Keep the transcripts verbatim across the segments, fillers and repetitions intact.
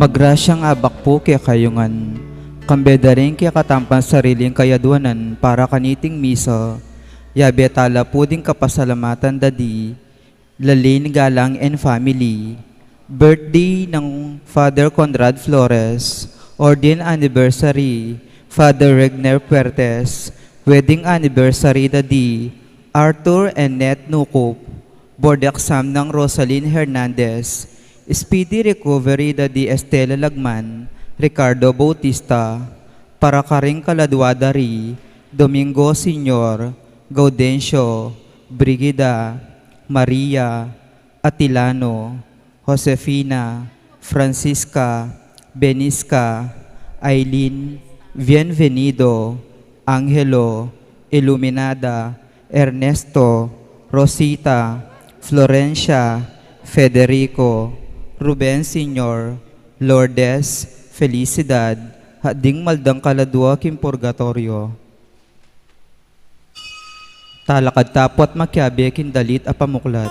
Magrasyang abak pu kekayu ngan, kambe da ring kekatamung sariling kayadwanan para kaniting misa, yabe tala pu ding kapasalamatan da di Lalin Galang and family. Birthday nang Father Conrad Flores, ordain anniversary, Father Regner Puertes, wedding anniversary da di Arthur and Ned Nucup, board exam nang Rosalyn Hernandez, speedy recovery da di Estela Lagman, Ricardo Bautista, para karing kaladwa da ri Domingo Senior, Gaudencio, Brigida, Maria, Atilano, Josefina, Francisca, Benisca, Aileen, Bienvenido, Angelo, Iluminada, Ernesto, Rosita, Florencia, Federico, Ruben Senior, Lourdes, Felicidad, at ding maldang kaladwa king purgatoryo. Talakad ta pu at makiabe king dalit a pamuklat.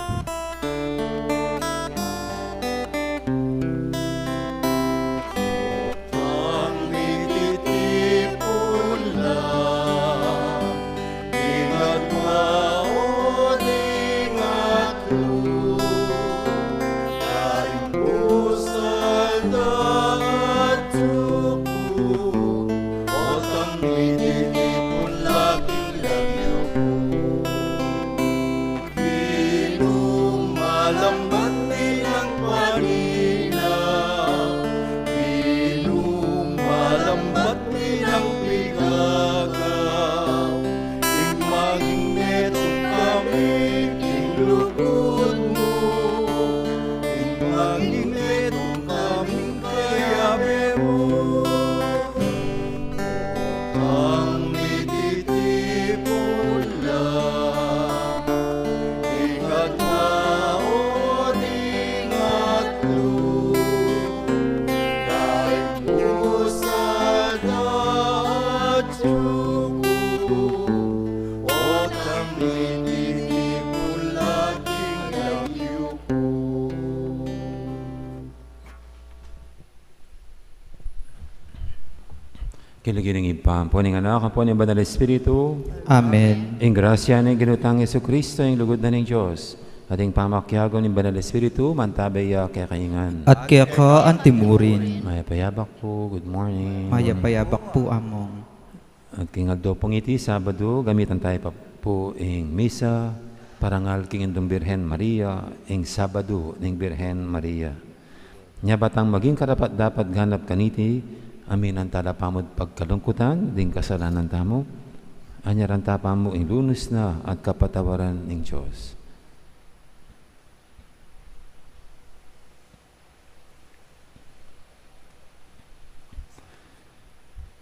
King lagyu ning Ibpa, ampo ning Anak, ampo ning Banal Espiritu. Amen. Ing grasya ning Ginu tang Jesucristo, ing lugud na ning Dios, at ing pamakiabe ning Banal Espiritu, mantabe ya kekayu ngan. At keka antimurin. Mayap a yabak pu, good morning. Mayap a yabak pu, Among. At king aldo pung iti, Sabado, gamitan taya pa pu ing misa, parangal king Indung Birhen Maria, ing Sabado ning Birhen Maria. Nya ba tang maging karapat-dapat ganap kaniti, aminan tala pamu't pagkalungkutan ding kasalanan tamu, anyaran ta pamu ing lunus na at kapatawaran ning Dios.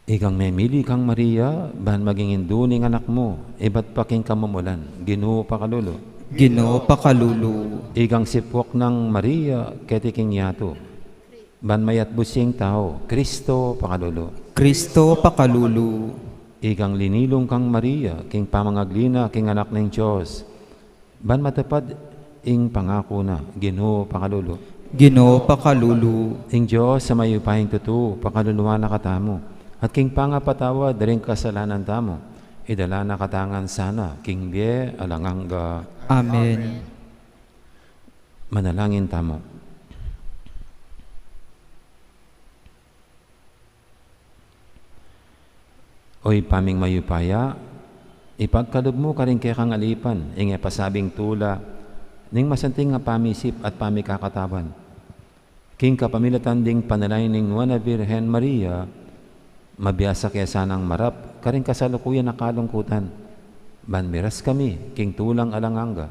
Ikang memili kang Maria, ban maging indu ning Anak mu, ibat pa king kamumulan, Ginu pakalulu. Ginu pakalulu. Ikang sipwak nang Maria, keti king yatu, ban mayatbus ya ing tau, Kristo pakalulu. Kristo pakalulu. Ikang linilung kang Maria, king pamangagli na king Anak ning Dios, ban matupad ing pangaku na, Ginu pakalulu. Ginu pakalulu. Ing Dios a mayupayang tutu, pakaluluan na katamu, at king pangapatawad da ring kasalanan tamu, idala na katamu ngan sana king bie alang angga. Amen. Manalangin tamu. O Ibpa ming mayupaya, ipagkalub mu karing kekang alipan ing e pasabing tula ning masanting a pamisip at pamikakatawan, king kapamilatan ding panalangin ning Nuan a Birhen Maria, mabiasa ke sanang marap karing kasalukuyan a kalungkutan, ban miras kami king tulang alang angga.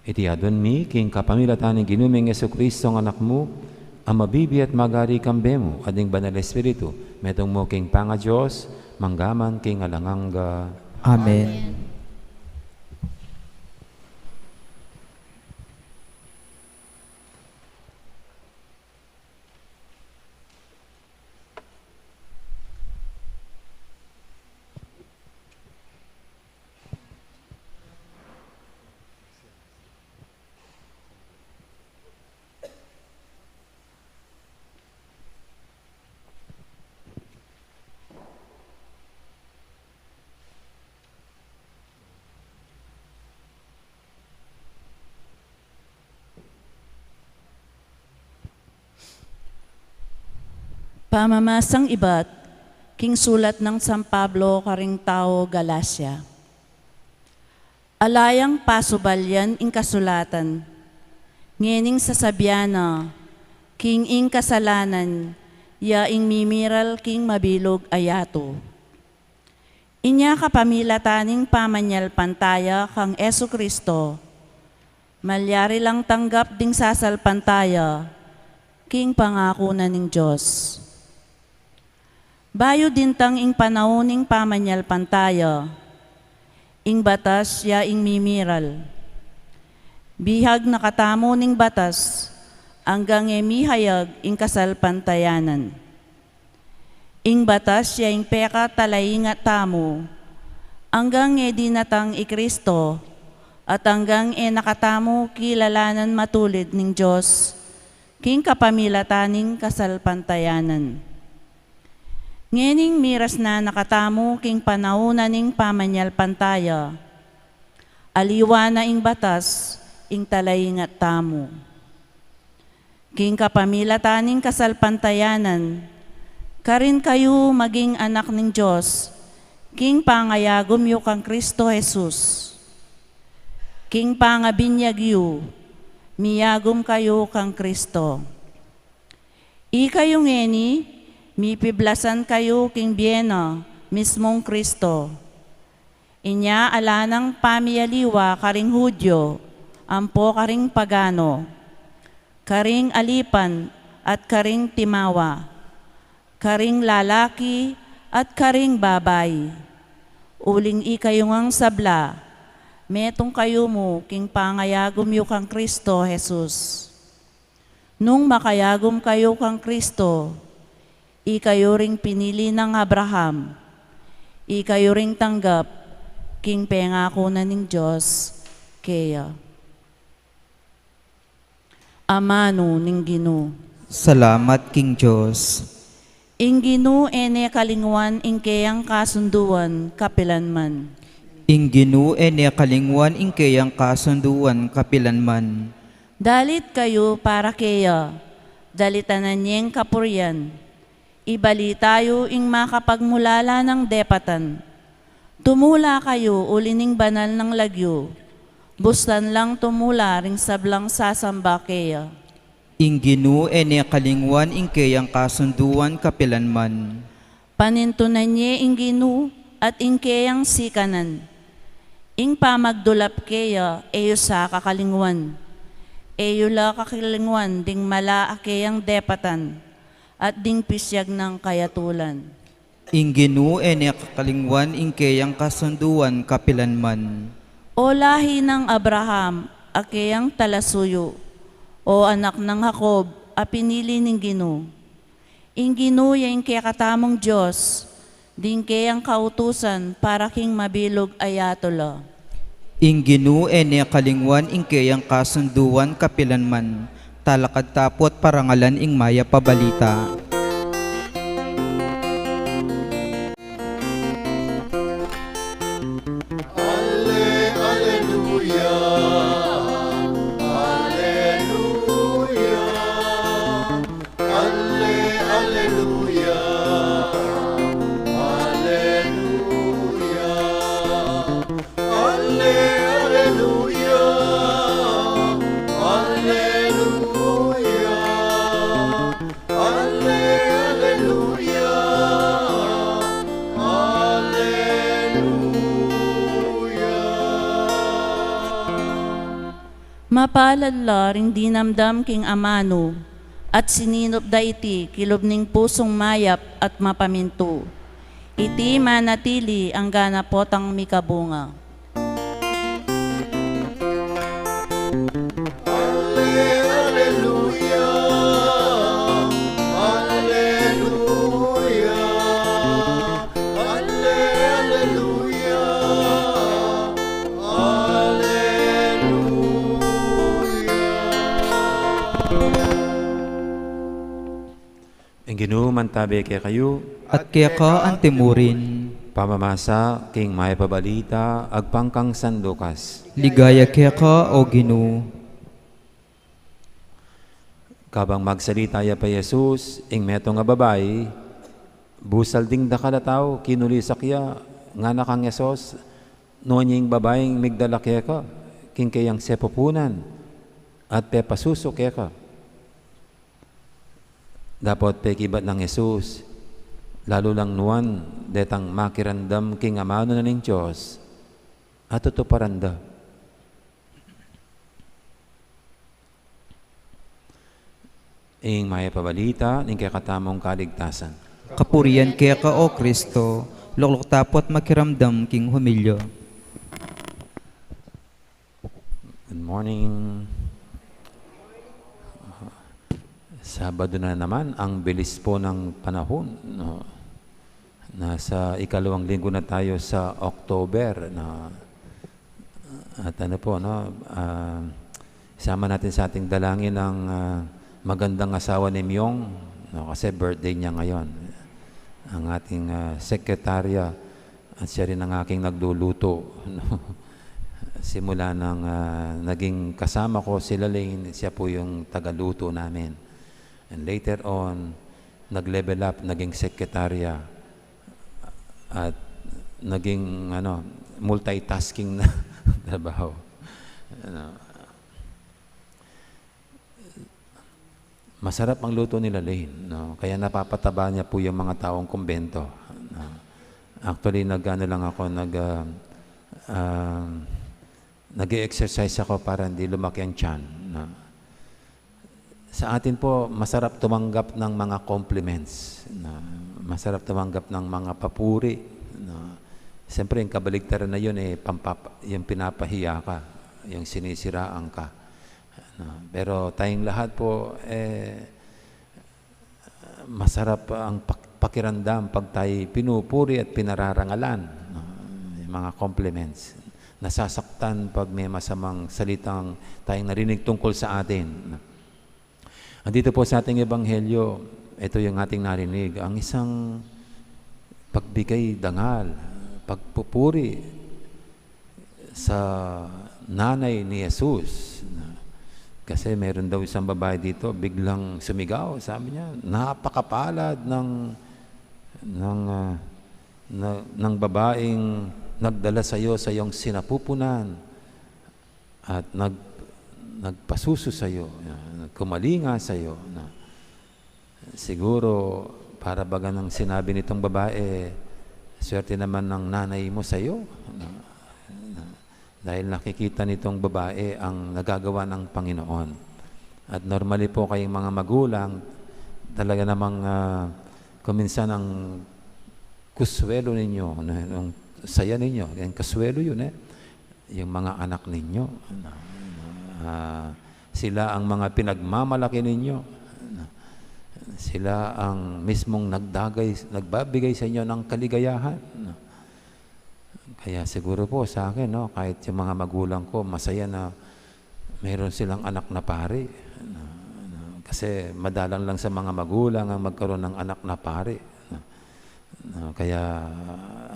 Iti adwan mi king kapamilatan ning Ginu ming Jesucristo a Anak mu, a mabibie at magari kambe mu at ning Banal Espiritu, metung mu king pangaDios, mangga man king alang angga. Amen. Pamamasang ibat king sulat nang San Pablo karing tau Galacia. Ala yang pasubalian ing kasulatan, ngening sasabian na, king ing kasalanan ya ing mimiral king mabilug a yatu. Inya kapamilatan ning pamanyalpantaya kang Jesucristo, malyari lang tanggap ding sasalpantaya king pangaku na ning Dios. Bayu dintang ing panaun ning pamanyalpantaya, ing batas ya ing mimiral. Bihag na katamu ning batas, anggang e mihayag ing kasalpantayanan. Ing batas ya ing pekatalaingat tamu, anggang e dinatang i Cristo, at anggang e na katamu kilalanan matulid ning Dios, king kapamilatan ning kasalpantayanan. Ngening miras na na katamu king panaun na ning pamanyalpantaya, aliwa na ing batas ing talaingat tamu. King kapamilatan ning kasalpantayanan, karin kayu maging anak ning Dios, king pangayagum yu kang Cristo Jesus. King pangabinyag yu, miyagum kayu kang Cristo. Ikayu ngeni, mipiblasan kayu king bie na, mismung Cristo. Inya ala nang pamialiwa karing Judio, ampo karing pagano, karing alipan at karing timawa, karing lalaki at karing babai. Uling ikayu ngang sabla, metung kayu mu king pangayagum yu kang Cristo Jesus. Nung makayagum kayu kang Cristo, ikayu ring pinili nang Abraham, ikayu ring tanggap king pengaku na ning Dios keya. Amanu ning Ginu. Salamat king Dios. Ing Ginu e ne kalingwan ing keyang kasunduan kapilanman. Ing Ginu e ne kalingwan ing keyang kasunduan kapilanman. Dalit kayu para keya, dalitan na neng kapurian. Ibalita yu ing makapagmulala nang depatan. Tumula kayu uli ning banal nang lagyu. Bustan lang tumula ring sablang sasamba keya. Ing Ginu e ne kalingwan ing keyang kasunduan kapilanman. Panintunan ye ing Ginu at ing keyang sikanan. Ing pamagdulap keya e yu sa kakalingwan. E yu la kakalingwan ding mala a keyang depatan at ding pisyag nang kayatulan. Ing Ginu e ne kakalingwan ing keyang kasunduan kapilanman. O lahi nang Abraham a keyang talasuyu, o anak nang Jacob a pinili ning Ginu. Ing Ginu ya ing kekatamung Dios, ding keyang kautusan para king mabilug a yatu la. Ing Ginu e ne kalingwan ing keyang kasunduan kapilanman. Talakad ta pu at parangalan ing mayap a balita. Alle, alleluia, alleluia. Alle, alleluia, alleluia. Alle, alleluia, alleluia. Alle, alleluia, alleluia. Mapalad la ring dinamdam king amanu, at sininup da iti kilub ning pusung mayap at mapamintu. Iti manatili anggang potang mikabunga. Alle, alleluia, alleluia. Alle, alleluia, alleluia. Ing Ginu mantabe kekayu. At keka antimurin. Pamamasa king mayap a balita agpang kang San Lucas. Ligaya keka, O Ginu. Kabang magsalita ya pa Jesus, ing metung a babai, busal ding dakal a tau, kinulisak ya, ngana kang Jesus, nuan ya ing babaing migdala keka king keyang sepupunan at pepasusu keka. Dapot pekibat nang Jesus, lalu lang nuan detang makiramdam king amanu na ning Dios, at tutuparan da. Ing mayap a balita ning kekatamung kaligtasan. Kapurian keka, O Kristo. Lukluk ta pu at makiramdam king humilya. Good morning. Sabado na naman, ang bilis po ng panahon, no? Nasa ikalawang linggo na tayo sa October, no? At ano po, no, ah, isama natin sa ating dalangin ang, ah, magandang asawa ni Myong, no, kasi birthday niya ngayon. Ang ating, ah, sekretarya at siya rin ang aking nagluluto, no? Simula nang, ah, naging kasama ko si Lalaine, siya po yung tagaluto namin. And later on, nag-level up, naging sekretarya. At naging, ano, multitasking na trabaho. Ano, masarap ang luto ni Lalaine, no? Kaya napapataba niya po yung mga taong kumbento, no? Actually, nag-ano lang ako, nag, ah, ah, nag-e-exercise ako para hindi lumaki ang tiyan, no? Sa atin po, masarap tumanggap ng mga compliments, no? Masarap tumanggap ng mga papuri, no? Siyempre, yung kabaligtaran na yun, eh, pampap-, yung pinapahiya ka, yung sinisiraan ka, no? Pero tayong lahat po, eh, masarap ang pak-, pakiramdam pag tayo pinupuri at pinararangalan, no? Yung mga compliments. Nasasaktan pag may masamang salitang tayong narinig tungkol sa atin. Andito po sa ating ebanghelyo, Ito yung ating narinig, ang isang pagbigay dangal, pagpupuri sa nanay ni Jesus. Kasi meron daw isang babae dito, biglang sumigaw, sabi niya, "Napakapalad ng, ng, ah, na, ng babaeng nagdala sa'yo sa iyong sinapupunan at nag-, nagpasuso sa'yo, ah, kumalinga sa'yo." Na, siguro, para baga nang sinabi nitong babae, "Swerte naman ng nanay mo sa'yo." Na, na, dahil nakikita nitong babae ang nagagawa ng Panginoon. At normally po kayong mga magulang, talaga namang, ah, kuminsan ang kuswelo ninyo, na, yung saya ninyo, yung kaswelo yun eh, yung mga anak ninyo. Ano, ah, sila ang mga pinagmamalaki ninyo. Ano, sila ang mismong nagdagay, nagbabigay sa inyo ng kaligayahan. Ano, kaya siguro po sa akin, no, kahit yung mga magulang ko, masaya na meron silang anak na pari. Ano, ano, kasi madalang lang sa mga magulang ang magkaroon ng anak na pari. Ano, ano, kaya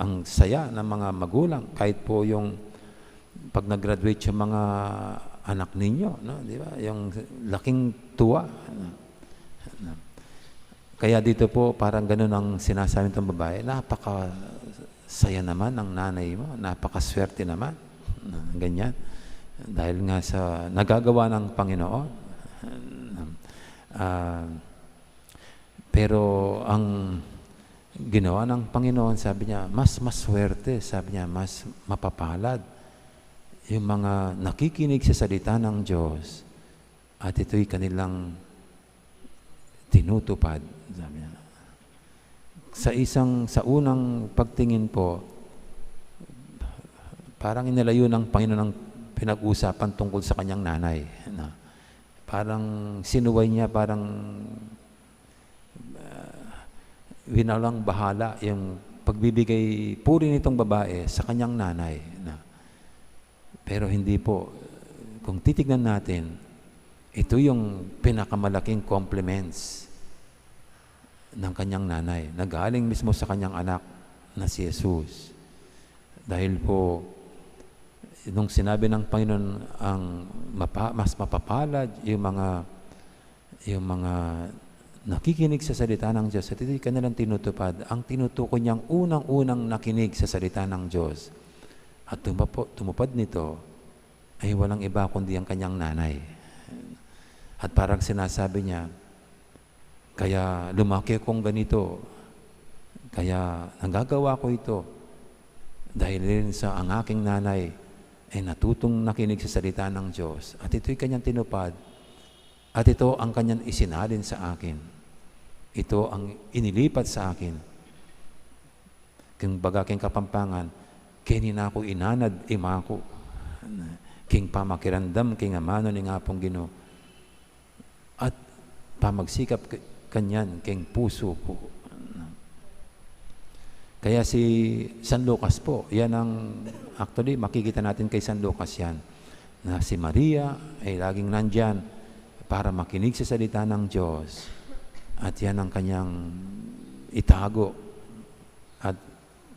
ang saya ng mga magulang, kahit po yung pag nag-graduate yung mga anak ninyo, no, di ba? Yung laking tuwa. Ano, ano. Kaya dito po, parang ganun ang sinasabi nitong babae, "Napakasaya naman ng nanay mo, napakaswerte naman." Na ganyan. Dahil nga sa nagagawa ng Panginoon. Ah, pero ang ginawa ng Panginoon, sabi niya, mas maswerte, sabi niya, mas mapapalad yung mga nakikinig sa salita ng Diyos at ito'y kanilang tinutupad, sabi niya. Sa isang, sa unang pagtingin po, parang inilayo ng Panginoon ang pinag-usapan tungkol sa kanyang nanay. Na, parang sinuway niya, parang, ah, winalang bahala yung pagbibigay puri nitong babae sa kanyang nanay. Na, pero hindi po. Kung titignan natin, ito yung pinakamalaking compliments ng kanyang nanay, na galing mismo sa kanyang anak na si Jesus. Dahil po, nung sinabi ng Panginoon, ang mapa-, mas mapapalad yung mga, yung mga nakikinig sa salita ng Diyos at ito'y kanilang tinutupad, ang tinutukoy niyang unang-unang nakinig sa salita ng Diyos at tumapo-, tumupad nito ay walang iba kundi ang kanyang nanay. At parang sinasabi niya, "Kaya lumaki akong ganito, kaya nagagawa ko ito dahil rin sa ang aking nanay ay natutong nakinig sa salita ng Diyos, at ito'y kanyang tinupad, at ito ang kanyang isinalin sa akin. Ito ang inilipat sa akin." King baga king Kapampangan, "Keni na ku inanad, ima ku, king pamakiramdam king amanu ning Apung Ginu, at pamagsikap k-, kanyan king pusu ku." Kaya si San Lucas po, yan ang, actually, makikita natin kay San Lucas yan, na si Maria ay laging nandyan para makinig sa salita ng Diyos. At yan ang kanyang itago at,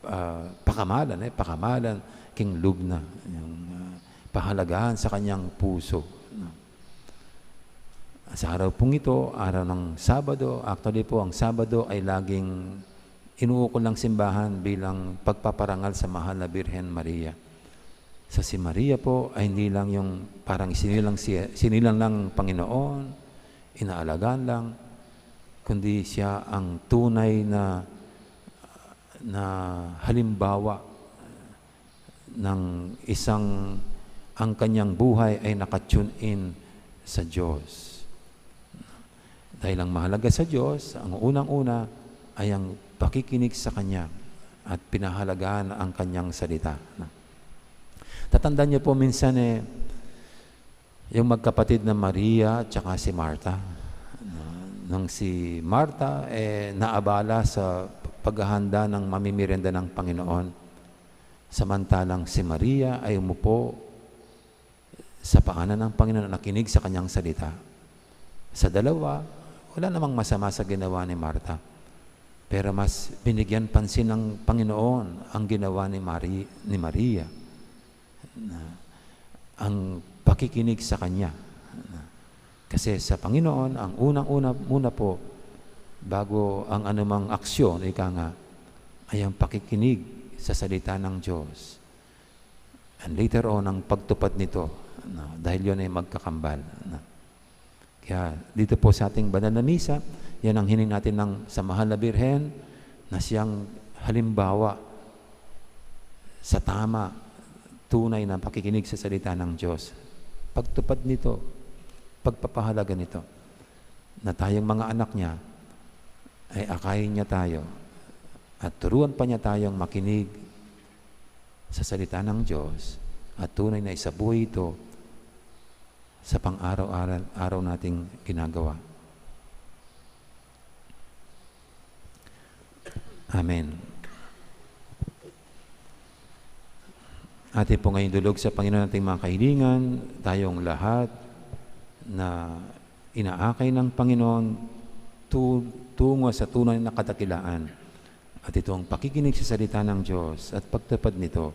ah, pakamalan, eh, pakamalan king lub na, yung, ah, pahalagaan sa kanyang puso, no? Sa araw pong ito, araw ng Sabado, actually po, ang Sabado ay laging inuukol ng simbahan bilang pagpaparangal sa mahal na Birhen Maria. Sa si Maria po ay hindi lang yung parang sinilang, si-, sinilang lang Panginoon, inaalagaan lang, kundi siya ang tunay na, na halimbawa ng isang ang kanyang buhay ay nakatune in sa Diyos. Dahil ang mahalaga sa Diyos, ang unang-una ay ang pakikinig sa Kanya at pinahalagaan ang Kanyang salita. Tatandaan niyo po minsan, eh, yung magkapatid na Maria at saka si Martha. Nang si Martha, eh, naabala sa paghahanda ng mamimerienda ng Panginoon, samantalang si Maria ay umupo sa paanan ng Panginoon at nakinig sa kanyang salita. Sa dalawa, Wala namang masama sa ginawa ni Marta. Pero mas binigyan pansin ng Panginoon ang ginawa ni Mari-, ni Maria. Na ang pakikinig sa Kanya. Na, kasi sa Panginoon, ang unang-una muna po, bago ang anumang aksyon, ika nga, ay ang pakikinig sa salita ng Diyos. And later on, ang pagtupad nito, no, dahil yun ay magkakambal, no. Kaya dito po sa ating banal na misa, yan ang hiling natin ng, sa mahal na Birhen na siyang halimbawa sa tama, tunay na pakikinig sa salita ng Diyos. Pagtupad nito, pagpapahalaga nito, na tayong mga anak niya, ay akayin niya tayo at turuan pa niya tayong makinig sa salita ng Diyos at tunay na isabuhay ito sa pang-araw-araw, araw nating ginagawa. Amen. Atin po ngayong idulog sa Panginoon ating mga kahilingan, tayong lahat na inaakay ng Panginoon tu-, tungo sa tunay na kadakilaan. At itong pakikinig sa salita ng Diyos at pagtupad nito.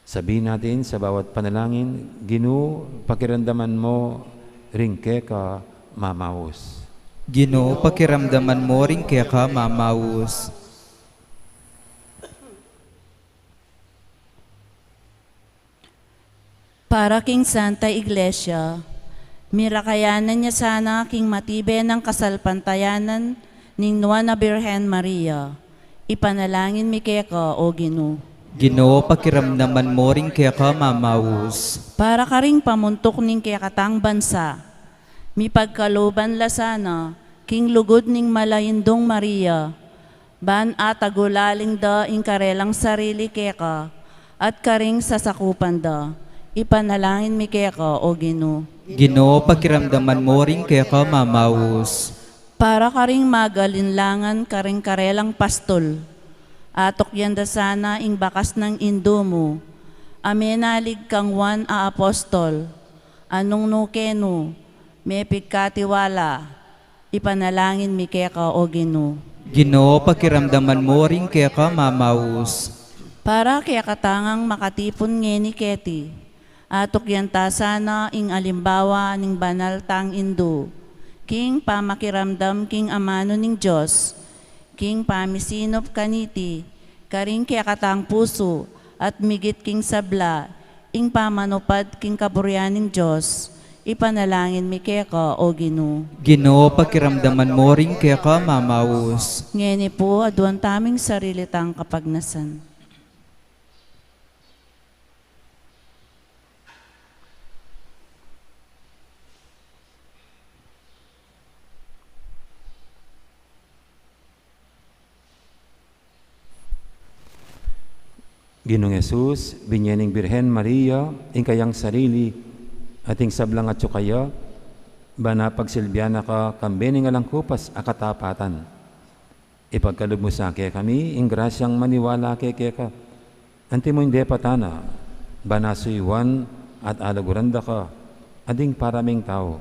Sabihin natin sa bawat panalangin, "Ginu, pakiramdaman mo ring keka mamaus." Ginu, pakiramdaman mo ring keka mamaus. Para king Santa Iglesia, mirakayanan ya sana king matibe nang kasalpantayanan ning Nuan a Birhen Maria. Ipanalangin mi keka, O Ginu. Ginu, pakiramdaman mo ring keka mamaus. Para karing pamuntuk ning kekatang bansa, mipagkaluban la sana king lugud ning Mala Indung Maria, ban atagulaling da ing karelang sarili keka at karing sasakupan da. Ipanalangin mi keka, O Ginu. Ginu, pakiramdaman mo ring keka mamaus. Para karing magalinlangan karing karelang pastul, atukyan da sana ing bakas nang Indu mu, a menalig kang Juan a Apostol, a nung nu kenu mepigkatiwala. Ipanalangin mi keka, O Ginu. Ginu, pakiramdaman mo ring keka mamaus. Para kekatang makatipun ngeni keti, atukyan ta sana ing alimbawa ning banal tang Indu king pamakiramdam king amanu ning Dios, king pamisinup kaniti karing kekatang pusu, at migit king sabla, ing pamanupad king kaburian ning Dios. Ipanalangin mi keka, O Ginu. Ginu, pakiramdaman mo ring keka mamaus. Ngeni pu, aduan taming sarili tang kapagnasan. Ginung Jesus, binye ning Birhen Maria ing kayang sarili at ing sablang atyu kaya, ban pagsilbian na ka kambe ning alang kupas a katapatan. Ipagkalub mu sa kekami ing grasyang maniwala keka, anti mu ing depatan na, ban suyuan at aluguran da ka, a ding para ming tau.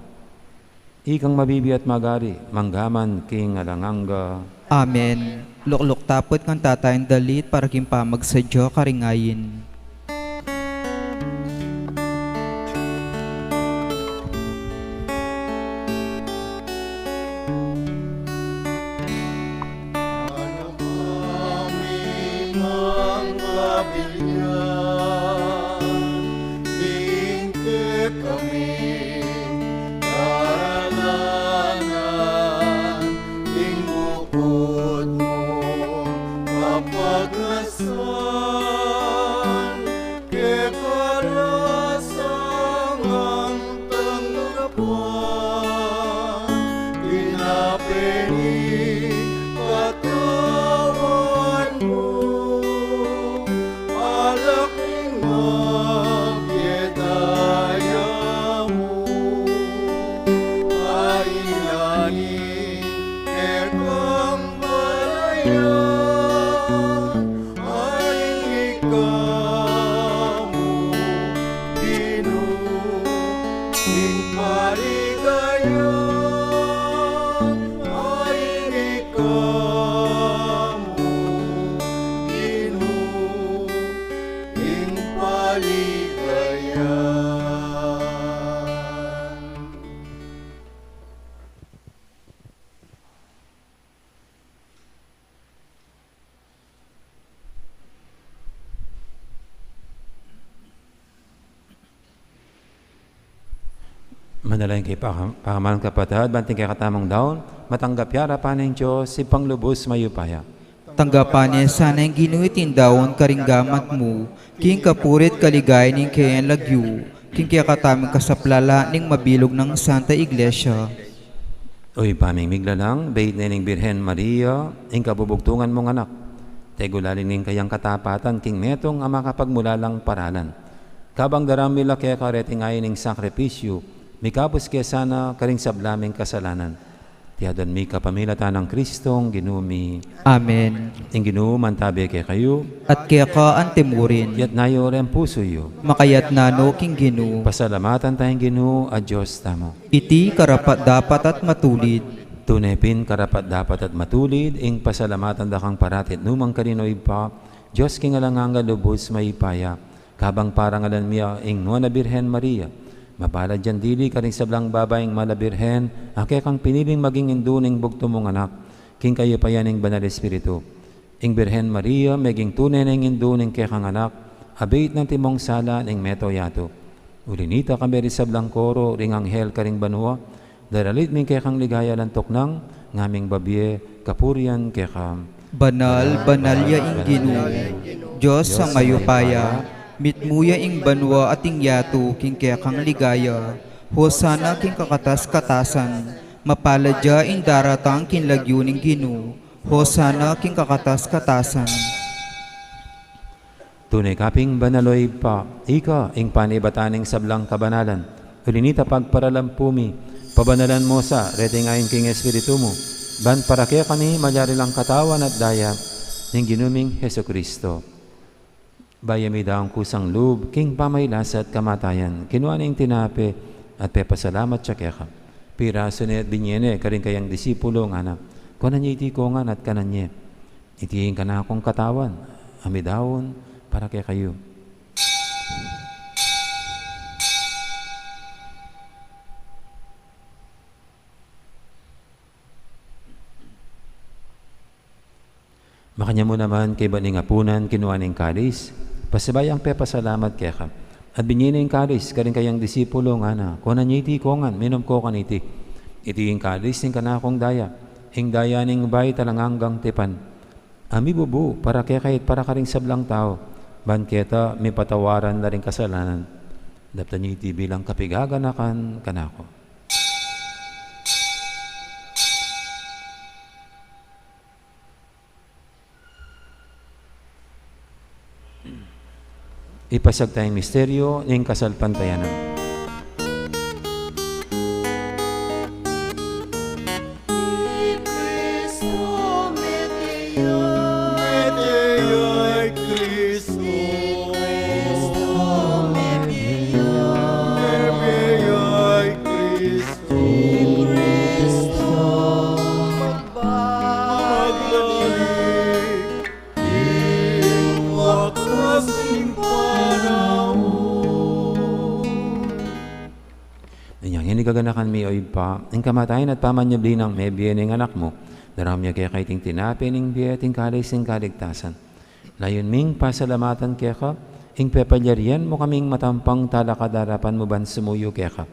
Ikang mabibie at magari, mangga man king alang angga. Amen. Lukluk ta pu at kantamu ing dalit para king pamagsadya karing ain. Ing bukud mung kapagnasan, keka da sangang tanggapan, kinape ning katawan mu. Alak ning mabie daya mu, a inani kekang balayan, a ing ika mu, Ginu, ing paligaya. Manalangin kayu, pakam-, pakamalan kung kapatad, ban iting kekatamung daun matanggap ya arapan ning Dios, Ibpang lubus mayupaya. Tanggapan na sana ning Ginu iting daun karing gamat mu, king kapurian at kaligayan ning kayang lagyu, king kekatamung kasaplalan ning mabilug nang Santa Iglesia. O Ibpa ming miglalang, bait ne ning Birhen Maria ing kabubugtungan mung anak, tegulaling ning kayang katapatan king metung a makapagmulalang paralan. Kabang daraun mi la keka reting ain ning sakripisyu, mikabus ke sana karing sabla ming kasalanan. Iti aduan mi kapamilatan nang Kristong Ginu mi. Amen. Ing Ginu mantabe kekayu. At keka antimurin. Itas yu reng pusu yu. Makaitas no king Ginu. Pasalamatan taya ing Ginu a Dios tamu. Iti karapat-dapat at matulid. Tune pin karapat-dapat at matulid ing pasalamatan da kang parati at nukarin man, O Ibpa, Dios king alang angga, lubus mayupaya. Kabang parangalan mi ing Nuan a Birhen Maria, mapalad yang dili karing sablang babaing mala birhen a kekang piniling maging indu ning bugtung mung anak, king kayupayan ning Banal Espiritu. Ing Birhen Maria meging tune neng indu ning kekang anak, abit nang timong sala ning meto yatu. Uli nita, kambe ring sablang koro ring anghel karing banua, daralit mi ing kekang ligaya alang tuknang, ngaming babie kapurian keka. Banal, banal ya ing Ginu, Dios a mayupaya, mitmu ya ing banua at ing yatu king kekang ligaya. Hosana king kakatas-katasan, mapalad ya ing daratang king lagyu ning Ginu. Hosana king kakatas-katasan. Tune ka pin banal, O Ibpa, ika ing panibatan ning sablang kabanalan. Uli nita pagparalampu mi, pabanalan mu sa reting ain king Espiritu mu, ban para kekami malyari lang katawan at daya ning Ginu ming Jesucristo. Bayu ya midaun kusang lub king pamagkasakit at kamatayan, kinua ne ing tinape at pepasalamat ya keka. Pirasu ne at binie ne karing kayang disipulu, ngana, kunan ye iti kongan at kanan ye. Iti ing kanakung katawan a midaun para kekayu. Makanyan mu naman kaybat ning apunan, kinua ne ing kalis, pasibayu yang pepasalamat keka, at binie ne ing kalis karing kayang disipulu, ngana, kunan ye iti kongan, minum ko kaniti. Iti ing kalis ning kanakung daya, ing daya ning bayu at alang anggang tipan, a mibubu para kekayu at para karing sablang tau, ban keta mipatawaran la ring kasalanan. Daptan ye iti bilang kapaganakan kanaku. Ipasiag taya ing misteryu ning kasalpantayanan. Magbalik ing wakas ning panaun. Inyang ini gaganakan mi, O Ibpa, ing kamatayan at pamanyubli nang mebie ning Anak mu, daraun mi keka iting tinape ning bie at ing kalis ning kaligtasan. Layun ming pasalamatan keka ing pepalyarian mu kaming matampang talakad king arapan mu ban sumuyu keka.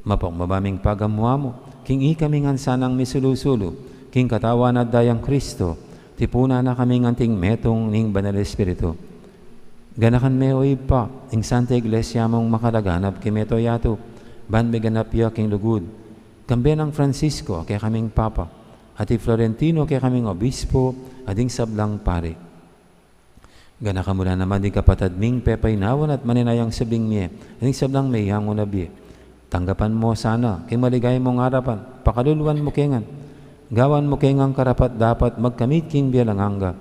Mapakubli ming pagamu-amu king ikami ngan sanang misulu-sulu king katawan at dayang Kristo, tipunan na kaming anting metung ning Banal Espiritu. Ganakan me, O Ibpa, ing Santa Iglesia mung makalaganap king meto yatu, ban miganap ya king lugud, kambe nang Francisco a kekaming Papa, at i Florentino a kekaming Obispo, at ding sablang pari. Ganakan mu la naman ding kapatad ming pepainawan at maninayang subling mie, ding sablang meyangu na bie. Tanggapan mu sana king maligaya mung arapan, pakaluluan mu ke ngan, gawan mu ke ngan karapat-dapat magkamit king bie alang angga.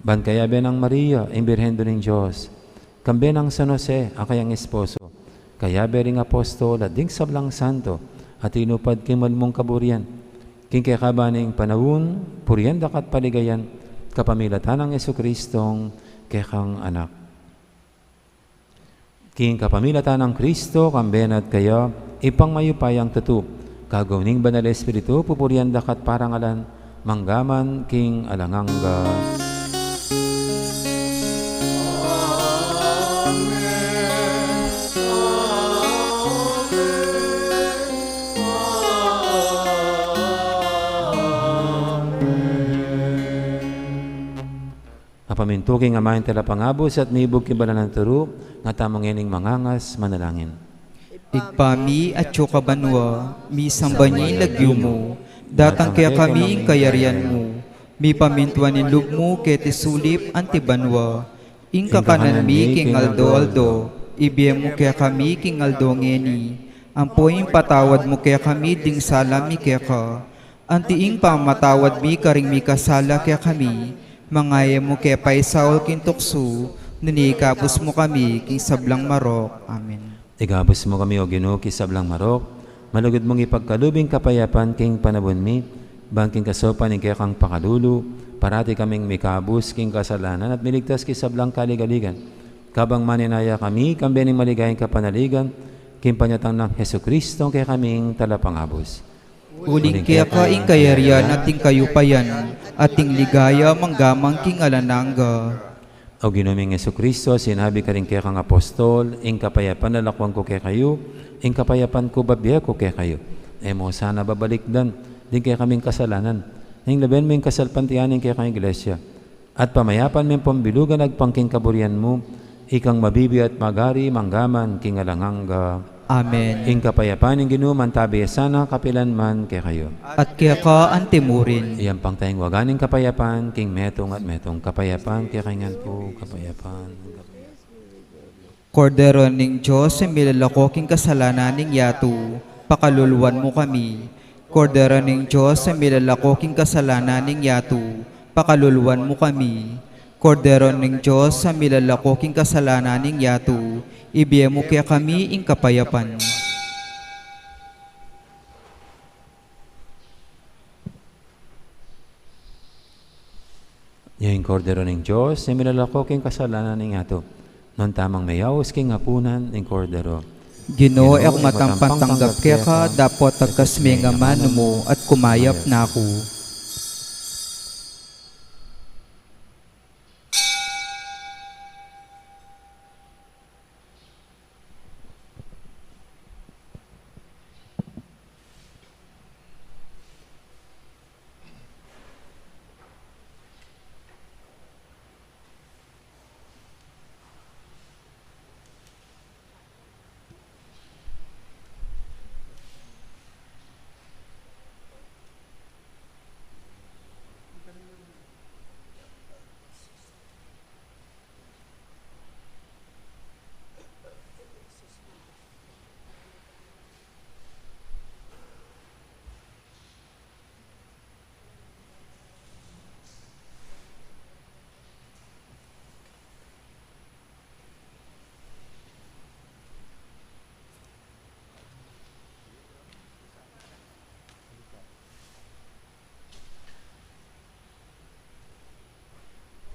Ban kayabe nang Maria, ing Birhen Indu ning Dios, kambe nang San Jose a kayang esposo, kayabe ring apostol at ding sablang santo a tinupad king malmung kaburian, king kekaban ning panaun, purian da ka at paligayan, kapamilatan nang Jesucristong kekang Anak. King kapamilatan nang Kristo, kambe na at kaya, Ibpang mayupayang tutu, kagum ning Banal Espiritu, pupurian da ka at parangalan, mangga man king alang angga. Pamintu king Ama ing Talapangabus at mibug king banal nang turu, nga tamu ngening mangangas manalangin. Ibpa mi, atsu ka banua, misamban ya ing lagyu mu, datang kekami ing kayarian mu, mipamintuan ing lub mu keti sulip anti banua. Ing kakanan mi king aldo-aldo, ibie mu kekami king aldo ngeni, ampo ing patawad mu kekami ding sala mi keka, anti ing pamamatawad mi karing mikasala kekami, manga e mu ke paisaul king tuksu, nune ikabus mu kami king sablang marok. Amen. Ikabus mu kami, O Ginu, king sablang marok, malugud mung ipagkalub ing kapayapan king panaun mi, ban king kasaupan ning kekang pakalulu, parati kaming mikabus king kasalanan at miligtas king sablang kaligaligan. Kabang maninaya kami, kambe ning maligayang kapanaligan, king panyatang nang Jesucristo, kekaming Talapangabus. Uling keka ing kayarian at ing kayupayan, at ing ligaya manggaman king alang angga. O Ginu ming Jesucristo, sinabi karing kekang apostol, ing kapayapan lalakwan ku kekayu, ing kapayapan ku babie ku kekayu. E mu sana babalikdan ding kekaming kasalanan, nune laben mu ing kasalpantayanan ning kekang Iglesia. At pamayapan me pambilugan agpang king kaburian mu, ikang mabibie at magari manggaman king alang angga. Amen. Ing kapayapan ning Ginu mantabi ya sana kapilan man kekayu. At keka anti murin. Iyampang taya ing waga ning kapayapan king metung at metung. Kapayapan kekayu ngan pu, kapayapan. Kordero ning Dios, e milalako king kasalanan ning yatu, pakaluluan mu kami. Kordero ning Dios, e milalako king kasalanan ning yatu, pakaluluan mu kami. Kordero ning Dios, e milalako king kasalanan ning yatu, ibie mu kekami ing kapayapan. Ing Kordero ning Dios, e milalako king kasalanan ning yatu. Nung tamang meyaus king apunan ning Kordero. Ginu, e ku matampang tanggap keka, dapot tagkas me ing amanu mu at kumayap na ku.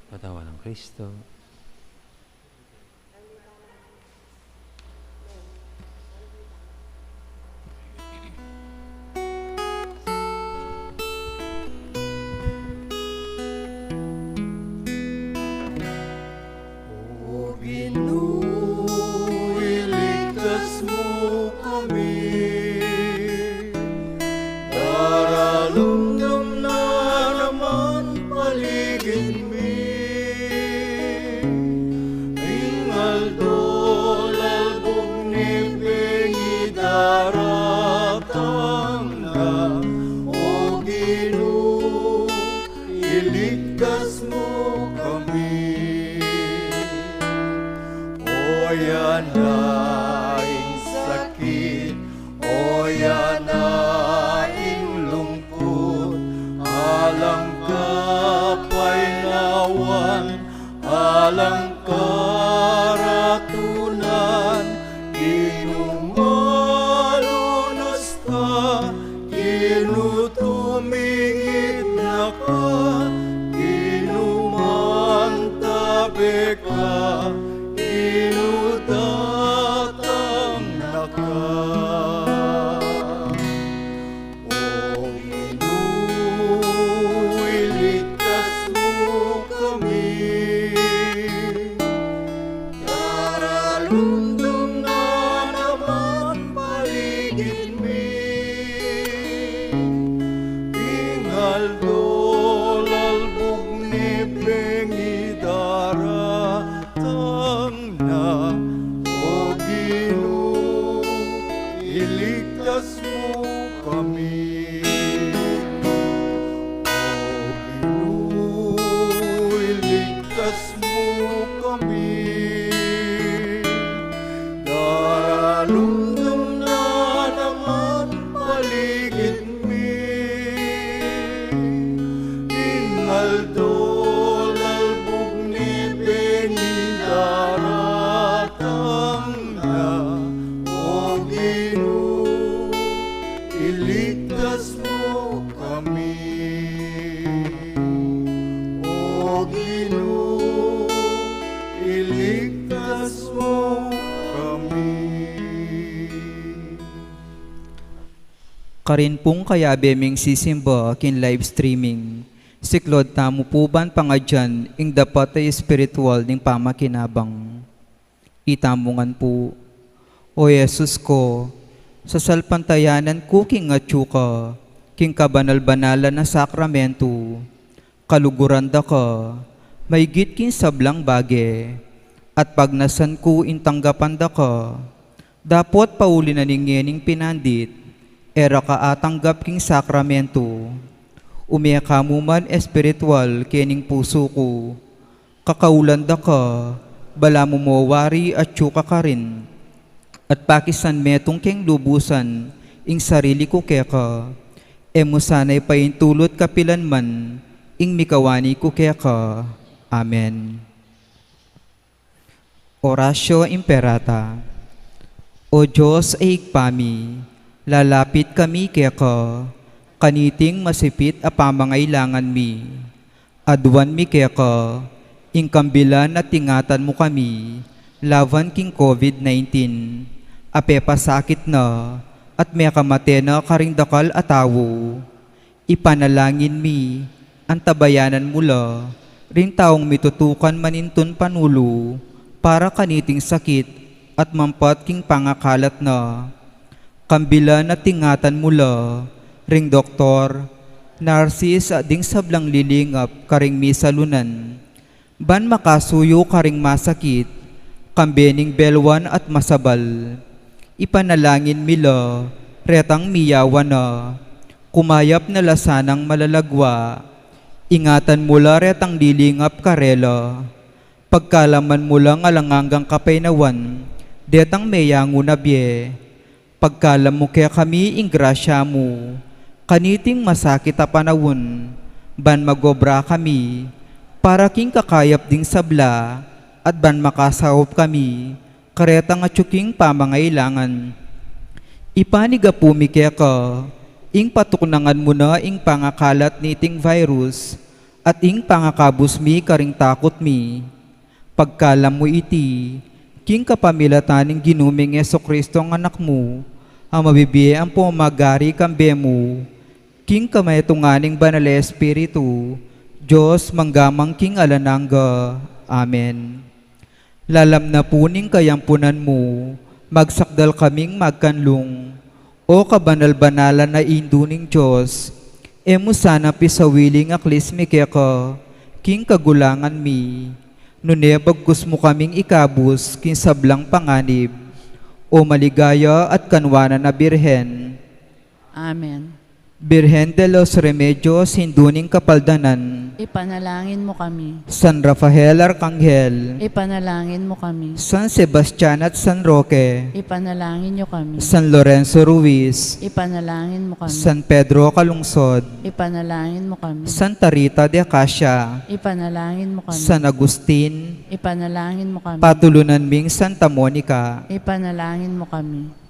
Katawan nang Kristo. O Ginu, iligtas mu kami. Daralumdum na naman paligid mi. Ing aldo lalbung ne pengidaratang na, O Ginu, iligtas mu kami. Oyan na ing sakit, oyan na ing lungkut, alang kapainawan, alang karatunan, Ginu, malunus ka, Ginu, tumingid na ka, Ginu, mantabe ka, Ginu, datang na ka. O Ginu, iligtas mu kami. Mu kami, daralumdum na naman paligid mi. Ing aldo lalbug ni beni daratang na, O Ginu, iligtas mu kami. O Ginu, iligtas mu kami. Karin pung kayabe ming sisimba king live streaming, siklaud tamu pu ban pangadyan ing dapat a espiritual ning pamakinabang. Itamu ngan pu. O Jesus ko, sasalpantayanan ku king atyu ka king kabanal-banalan a sakramentu. Kaluguran da ka maigit king sablang bage, at pagnasan ku ing tanggapan da ka. Dapot pauli na ning ngening pinandit, e ra ka atanggap king sakramentu. Ume ka mu man espiritual kening pusu ku. Kakaulan da ka, balamu mo wari atyu ka karin, at pakisan metung keng lubusan ing sarili ku keka. E mu sana ipaintulut kapilan man ing mikawani ku keka. Amen. Oratio Imperata. O Dios a Ibpa mi, lalapit kami keka, kaniting masipit a pamangailangan mi. Aduan mi keka, ing kambilan at ingatan mu kami lawan king COVID nineteen, a pepasakit na at mekamate na karing dakal a tau. Ipanalangin mi, antabayanan mu la ring taung mitutukan manintun panulu para kaniting sakit at mampat king pangakalat na. Kambilan at ingatan mu la ring doktor, narsis, at ding sablang lilingap karing misalunan, ban makasuyu karing masakit, kambe ning belwan at masabal. Ipanalangin mi la retang miyawan na, kumayap na la sanang malalagwa. Ingatan mu la retang lilingap karela. Pagkaluban mu lang alang anggang kapaynawan detang meyangu na bie. Pagkaluban mu kekami ing grasya mu, kaniting masakit a panaun, ban magobra kami para king kakayap ding sabla, at ban makasaup kami karetang atyu king pamangailangan. Ipanyawad mi keka ing patuknangan mu na ing pangakalat niting virus, at ing pangakabus mi karing takut mi. Pagkaluban mu iti king kapamilatan ning Ginu ming Jesucristo a Anak mu, a mabibie ampong magari kambe mu king kametungan ning Banal a Espiritu, Dios mangga man king alang angga. Amen. Lalam na pu ning kayampunan mu, magsakdal kaming magkanlung. O kabanal-banalan a Indu ning Dios, e mu sana pisawili ing aklis mi keka king kagulangan mi, nune bagkus mu kaming ikabus king sablang panganib. O maligaya at kanwanan a Birhen. Amen. Birhen de los Remedios, Indu ning Kapaldanan. Ipanalangin mu kami. San Rafael Arkanghel. Ipanalangin mu kami. San Sebastian at San Roque. Ipanalangin yu kami. San Lorenzo Ruiz. Ipanalangin mu kami. San Pedro Calungsod. Ipanalangin mu kami. Santa Rita de Casia. Ipanalangin mu kami. San Agustin. Ipanalangin mu kami. Patulunan ming Santa Monica. Ipanalangin mu kami.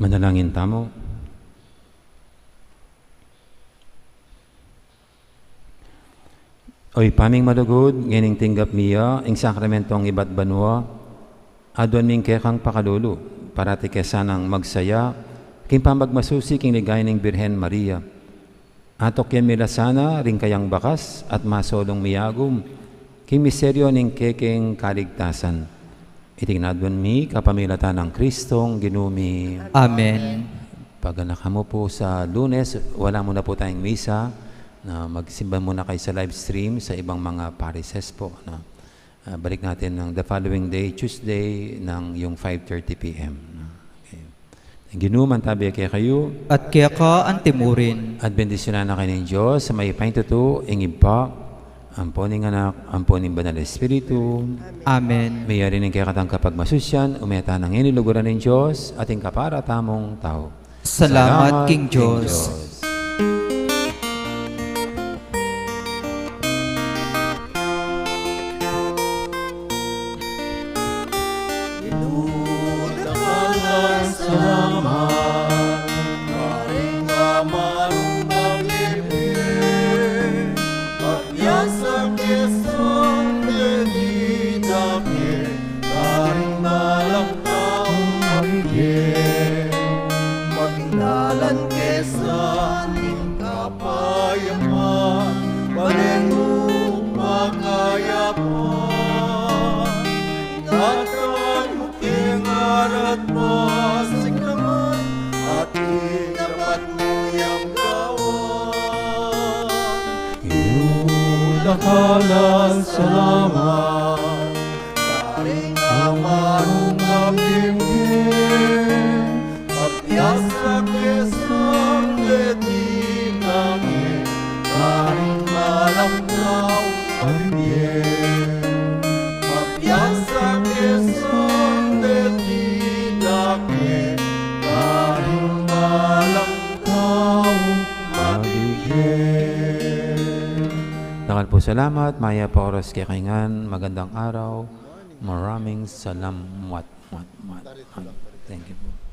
Manalangin tamu. O Ibpa ming malugud, ngening tinggap mi ya ing sakramentong ibat banua, aduan ming kekang pakalulu, parati ke sanang magsaya king pamagmasusi king ligaya ning Birhen Maria. Atukyan mi la sana ring kayang bakas at masolung miyagum king misteryo ning kekeng kaligtasan. Iti ing aduan mi kapamilatan nang Kristong Ginu mi. Amen. Pag anak mo po sa Lunes, wala muna po tayong misa, na magsimba muna kayo sa live stream sa ibang mga parishes po, no? Ah, balik natin ng the following day, Tuesday, ng yung five thirty P M, no? Okay. Ang Ginu mantabi kekayu. At keka antimurin. At bendisyonan na kayo ng Diyos, sa may paintutu, ing Ibpa, ampo ning Anak, ampo ning Banal Espiritu. Amen. Mayari ning kekatang kapagmasusyan, umeta nang iniluguran ng Diyos, at ing kapara tamung tau. Salamat king Diyos. Inuda ka lang salamat, karing amarung pag-ibig, pagbiasa ke sang deni dake, karing balang taung mabie. Maging dalan ke sa ning kapayapan, bale nung makayapan. Ingatan mu keng arat pasiklaman, at itapat mu yang gawan. Inuda ka lang salamat, karing amarung pag-ibig, pagbiasa ke sang deni dake, karing balang taung mabie. Pagbiasa ke sang deni dake, karing balang taung mabie. Dakal pung salamat, mayap a oras kekayu ngan, magandang araw, maraming salamat. Thank you po.